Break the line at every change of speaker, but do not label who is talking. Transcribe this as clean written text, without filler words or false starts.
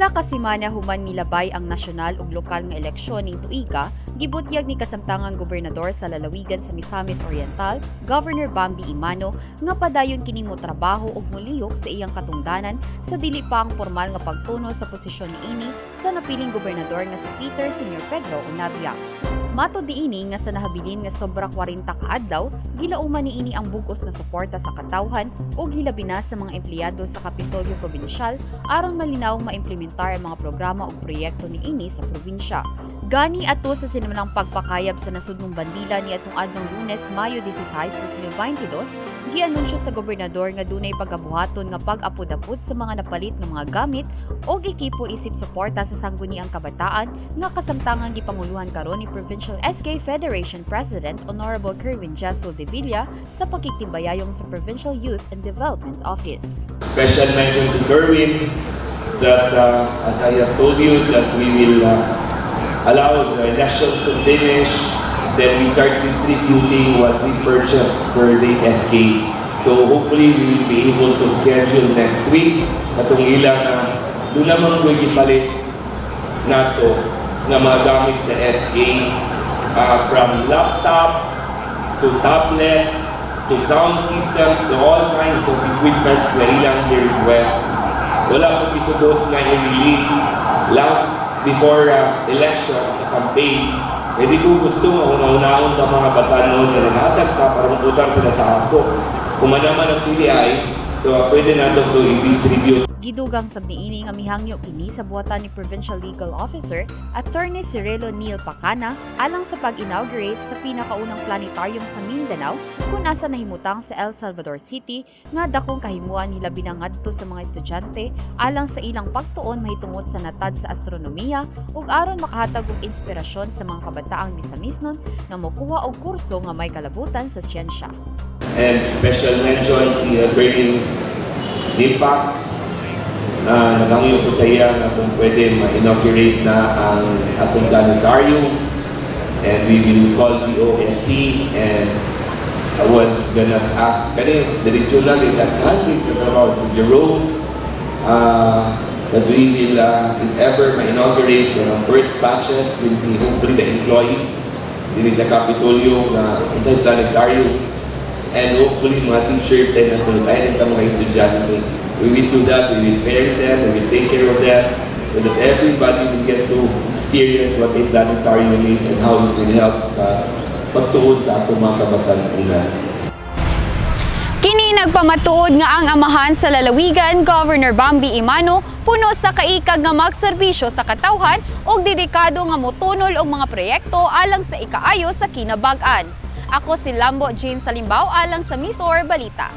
Isa ka semana human milabay ang nasyonal ug lokal nga eleksyon ning tuiga, gibutyag ni kasamtangang gobernador sa lalawigan sa Misamis Oriental, Governor Bambi Emano, nga padayon kining motrabaho ug molihok sa iyang katungdanan sa dili pa ang formal nga pagtuno sa posisyon niini sa napiling gobernador nga si Peter Senior Pedro Unabia. Matod niini nga sa nahabilin nga sobra 40 ka adlaw, gilauman niini ang bug-os nga suporta sa katawhan ug hilabi na sa mga empleyado sa Kapitolyo Probinsyal aron malinawong maimplementar ang mga programa ug proyekto niini sa probinsya. Gani ato sa sinimanang pagpakayab sa nasudnong bandila ni atong adlong Lunes, Mayo 16, 2022, gianunsyo sa gobernador nga dunay pagabuhaton nga pag-apod-apod sa mga napalit nga mga gamit o ekipo isip suporta sa Sangguniang Kabataan nga kasamtangang gipanguluhan karon ni Provincial SK Federation President Honorable Kerwin Jessel de Villa sa pakigtimbayayong sa Provincial Youth and Development Office.
Special mention to Kerwin that as I have told you that we will allow the elections to finish, then we start distributing what we purchased for the SK. So hopefully we will be able to schedule next week katong ilang doon naman ko gipalit nato nga mga gamit sa SK, from laptop to tablet to sound system to all kinds of equipment na ilang request. Wala ko gisugot nga i-release last before election sa campaign. Eh di ko gusto nga una-unahon sa mga batanon nga naghatag ta para mabutar sila sa ako. Kung man naman ang pili ay, so pwede nato to i-distribute.
Gidugang sab niini nga mihangyo kini sa buhatan ni Provincial Legal Officer Attorney Cirilo Neil Pacana alang sa pag-inaugurate sa pinakaunang planetarium sa Mindanao kung asa nahimutang sa El Salvador City nga dakong kahimuan hilabi na ngadto sa mga estudyante alang sa ilang pagtuon mahitungod sa natad sa astronomiya ug aron makahatag og inspirasyon sa mga kabataang Misamisnon nga mokuha og kurso nga may kalabutan sa siyensya.
And special mention si Attorney Dimpax na nagangyo ko sa iya na kung pwede ma-inaugurate na ang atong planetarium, and we will call the OST and I was gonna ask kani diretso lang ilaghan sa trabaho si Jerome that we will if ever ma-inaugurate, the first batches will be hopefully the employees diri sa Kapitolyo nga sa planetarium and hopefully mga teachers and nasunod ay rin mga estudyante. We will do that, we will pair them, we will take care of them so that everybody will get to experience what a planetarium is and how it will help sa pagtuon sa atong mga kabatan-unan.
Kini nagpamatuod nga ang amahan sa lalawigan, Governor Bambi Emano, puno sa kaikag nga magserbisyo sa katawhan ug dedikado nga motunol og mga proyekto alang sa ikaayo sa kinabag-an. Ako si Lambo Jane Salimbao alang sa Misor Balita.